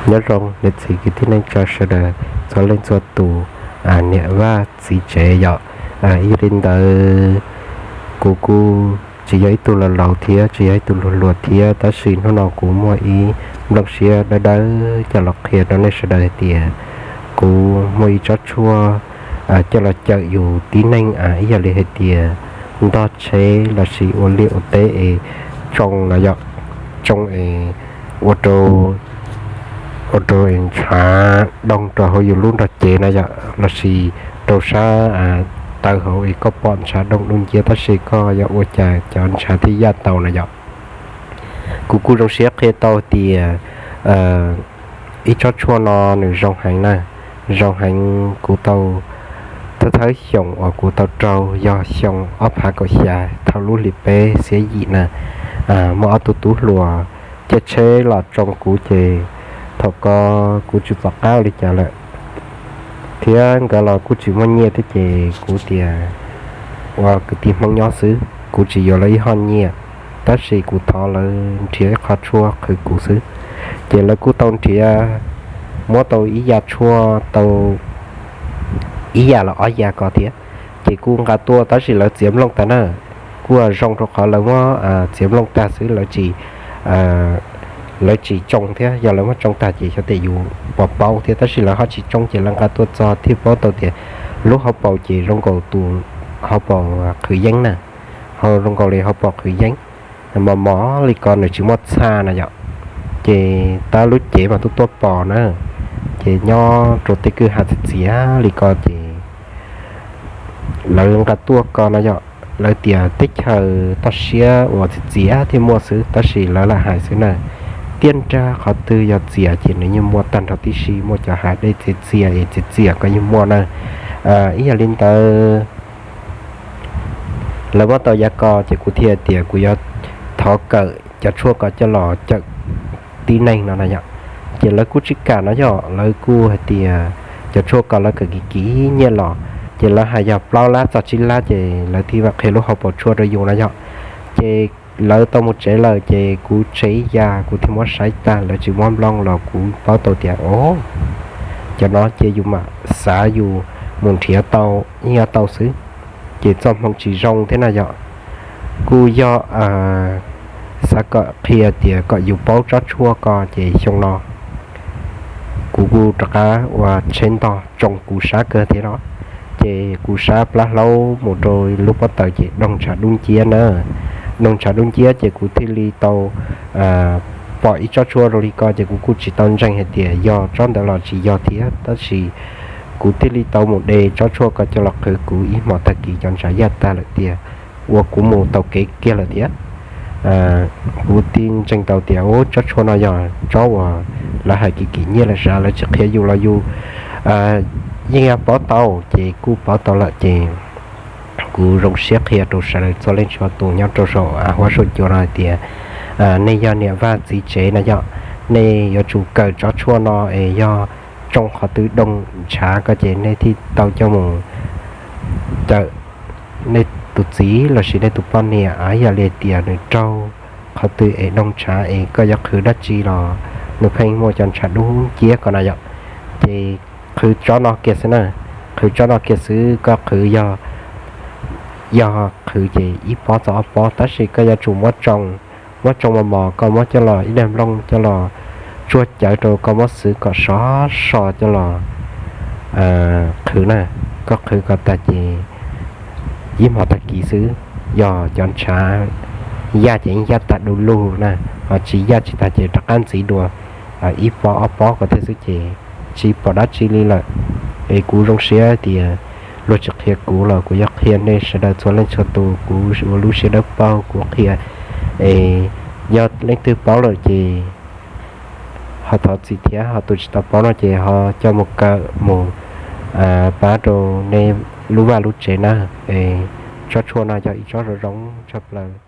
Nyob zoo niam txiv kwv tij neej tsa sawv daws txhua leej txhua tus, niam vaj txiv tsev yom. Yog li ntawd, kuv kuj tsis yog ib tug laus laus thiab tsis yog ib tug hluas hluas thiab, tab sis hnub no kuv muaj ib nplooj siab dawb dawb coj los qhia rau nej sawv daws hais tias kuv muaj ib tsob tshuaj coj los cawm yus tib neeg, ib yam li hais tias ntog tsheb lossis ua liaj ua teb es tsoo no yom, tsoo es ua rau ua rau ntshav doo rau hauv yus lub nrog cev na yom, lossis rau sab taw hauv es koj pom ntshav doo dub nciab tab sis koj yuav ua cas cov ntshav thiaj yaj tau na yom. Kuv kuj zoo siab qhia tau tias ib tsob tshuaj no nws zoo heev na, zoo heev. Kuv tau thawb thawb xyoo uas kuv tau raug yog xyoo ob phav kaum xya thaum lub hlis peb xiab yim na, muaj ob tug tub hluas caij tsheb los tsoo kuv ces thaum ko kuv tsis pom qab ua li cas lawm, thiab nkawd los kuj tsis muaj nyiaj thiab ces kuv tias ua kwv tij Hmoob nyob xwb kuv tsis yuav lawv ib hoj nyiaj, tab sis kuv thov lawv nrhiav ib qho tshuaj qhwv kuv xwb. Ces lawv kuj tau nrhiav, muab tau ib yam tshuaj tau ib yam los ob yam ko thiab, ces kuj nqa tuaj tab sis lawv txiav nplooj tag na. Kuj zoo rau qhov lawv muab txiav nplooj tag xwb, lawv tsis tsoo thiab, yog lawv muab tsoo tag ces xyov tias yus puas paub thiab, tab sis lawv ho tsis tsoo ces lawv nqa tuaj txog thiaj paub tau tias lub hauv paus ces zoo nkaus tus hauv paus qhwv yeeb na, zoo nkaus li hauv paus qhwv yeeb, mos mos li ko nws tsis muaj txha na yom. Ces tab lub cev mas tuaj tuaj pos na, ces nyob rau tej kwj ha txias txias li ko ces lawv nqa tuaj ko no yom. Lawv tias teb chaws toj siab uas txias txias thiaj muaj xwb, tab sis lawv lam hais xwb na. Tiaj nrag qhov twg yog txias ces nws yeej muaj tag nrho tib si, muaj cov hav dej txias txias es txias txias ko yeej muaj na. Ib yam li ntawd, lawv muab tau yav ko ces kuv thiaj tias kuv yuav thov kawm cov tshuaj ko coj los cawm tib neeg no na yom. Ces lawv kuj tsis kam no yom, lawv kuj hais tias cov tshuaj ko lawv kawm kim kim nyiaj los, ces lawv hais yog plaub lab txog tsib lab ces lawv thiaj vam qhia lub hauv paus tshuaj rau yus no yom. Ces lawv tau mus tsev lawm ces kuv tseg ib yam kuv thiaj muab saib tag, lawv tsis muab nplooj los kuv paub tau tias o, cov no ces yus mam xav yus mus nrhiav tau yeej yuav tau xwb. Ces txoj hmoo tsis zoo thiab na yom. Kuj yog xav kom qhia tias kom yus paub tsob tshuaj ko ces xyoo no kuv kuj rov qab ua tsheb ntog tsoo kuv sab kawg thiab no. Ces kuv sab plab hlaub mus rau lub pob taws ces doog ntshav dub nciab na. Doog ntshav dub nciab ces kuv thiaj li tau pom ib tsob tshuaj zoo li ko ces kuv kuj tsis tau ntseeg hais tias yog tsob ntawd los tsis yog thiab, tab sis kuv thiaj li tau mus de tsob tshuaj ko coj los qhwv kuv ib hmos tag kis cov ntshav yaj tag lawm tiag, ua kuv mus tau kev kiag lawm thiab. Kuv thiaj ntseeg tau tias u tsob tshuaj no yog tsob uas lawv hais kim kim nyiaj lawm sav, lawv tsis qhia yus los yus yeej yuav paub tau, ces kuj paub tau lawm ces kuv zoo siab qhia rau sawv daws txhua leej txhua tus nyob rau saum huab saum cua no hais tias nej yog niam vaj txiv tsev no yom, nej yuav tsum kawm tsob tshuaj no es yog tsoo qhov twg doog ntshav ko ces nej thiaj tau coj mus cawm nej tus txiv lossis nej tus poj niam, yog li tias nws raug qhov twg es doog ntshav es koj yuav qhwv dab tsi los nws pheej muaj cov ntshav dub nciab ko na yom. Ces qhwv tsob no kiag xwb na, qhwv tsob no kiag xwb, koj qhwv yog, yog qhwv ces ib pob txog ob pob, tab sis koj yuav tsum muab tsoo, muab tsoo mos mos, koj muab coj los ib daim nplooj coj los tsuag cawv rau, koj muab xwv kom sov so coj los qhwv na. Koj qhwv kom tag ces ib hmos tag kis xwb, yog cov ntshav yaj ces yeej yaj tag du lug na, ho tsis yaj tsis tag ces rov qab ntxiv dua ib pob ob pob ko thiab xwb ces tsis pom dab tsi li lawm. Es kuv zoo siab tias luag tsis qhia kuv los kuv yuav qhia nej sawv daws txhua leej txhua tus, kuv ua lub siab dawb paug kuv qhia. Es yog leej twg paub lawm ces ho thov txim thiab, ho tus tsis tau paub no ces ho coj mus kawm mus pab rau nej lub vaj lub tsev na. Es tsob tshuaj no yog ib tsob zoo zoo tshaj plaws.